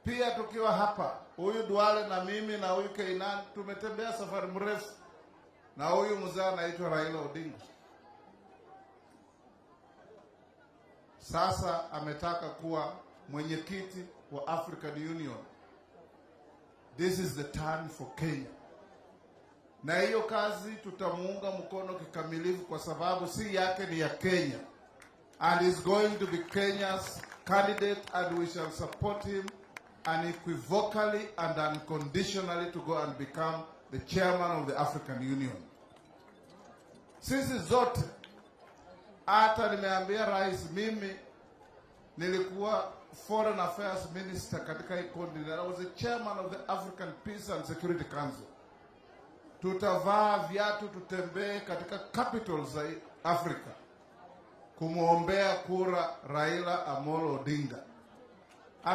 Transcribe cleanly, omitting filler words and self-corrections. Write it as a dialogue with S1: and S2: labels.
S1: Pia tukiwa hapa, huyu Duale na mimi na huyu Keynan tumetembea safari mrefu na huyu mzee anaitwa Raila Odinga. Sasa ametaka kuwa mwenyekiti wa African Union. This is the turn for Kenya, na hiyo kazi tutamuunga mkono kikamilifu, kwa sababu si yake, ni ya Kenya, and is going to be Kenya's candidate, and we shall support him unequivocally and unconditionally to go and become the chairman of the African Union. Sisi zote, hata nimeambia rais, mimi nilikuwa foreign affairs minister katika hii continent. I was the chairman of the African Peace and Security Council. Tutavaa viatu tutembee katika capitals za Afrika kumwombea kura Raila Amolo Odinga.